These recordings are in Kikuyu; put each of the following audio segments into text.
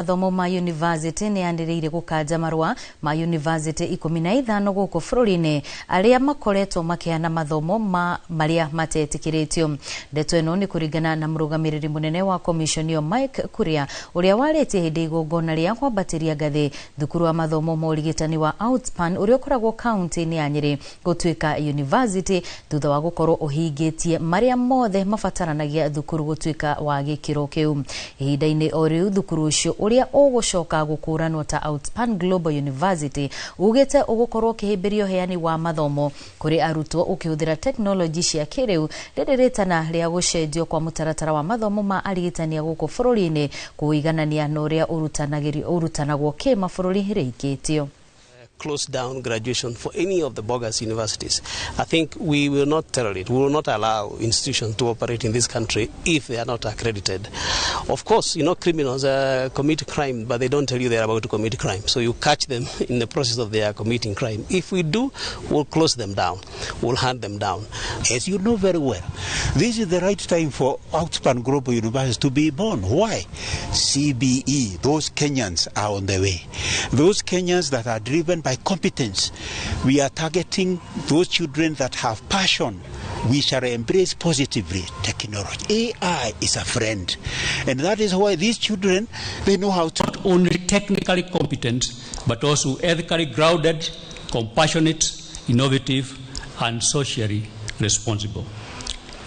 Mathomo ma yunivasĩtĩ nĩ yanĩrĩire gũkanja marũa ma yunivasĩtĩ 15 gũkũ bũrũri-inĩ arĩa makoretwo makĩheana mathomo ma marĩa matetĩkĩrĩtio. Ndeto ĩno nĩ kũringana na mũrũgamĩrĩri mũnene wa commission ĩyo Mike Kuria, ũrĩa warĩtie hĩndĩ igongona rĩa kwambatĩria ngathĩ thukuru wa mathomo ma ũrigitani wa Outspan ũrĩa ũkoragwo kaunti-inĩ ya Nyĩrĩ gũtuĩka yunivasĩtĩ thutha wa gũkorwo ũhingĩtie marĩa mothe mabataranagia thukuru gũtuĩka wa gĩkĩro kĩu. Ihinda-inĩ o rĩu, thukuru ũcio ũrĩa ũgũcoka gũkũranwo ta Outspan Global University ugĩte ũgũkorwo ũkĩhĩmbĩria ũheani wa mathomo kũrĩ arutwo ũkĩhũthĩra tekinoronjĩ cia kĩrĩu, rĩrĩ rĩtana rĩa gũcenjio kwa mũtaratara wa mathomo ma arigitani a gũkũ bũrũri-inĩ kũiganania na ũrĩa ũrutanagwo kĩmabũrũri rĩikĩtio. Close down graduation for any of the bogus universities. I think we will not tolerate, we will not allow institutions to operate in this country if they are not accredited. Of course, criminals commit crime, but they don't tell you they are about to commit crime. So you catch them in the process of their committing crime. If we do, we'll close them down. We'll hunt them down. As you know very well, this is the right time for Outspan Global University to be born. Why? CBE, those Kenyans are on the way. Those Kenyans that are driven by competence. We are targeting those children that have passion. We shall embrace positively technology. AI is a friend. And that is why these children, they know how to. Not only technically competent, but also ethically grounded, compassionate, innovative, and socially responsible.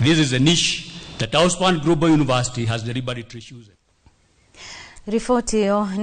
This is a niche that Outspan Global University has deliberately chosen. Riboti ĩyo.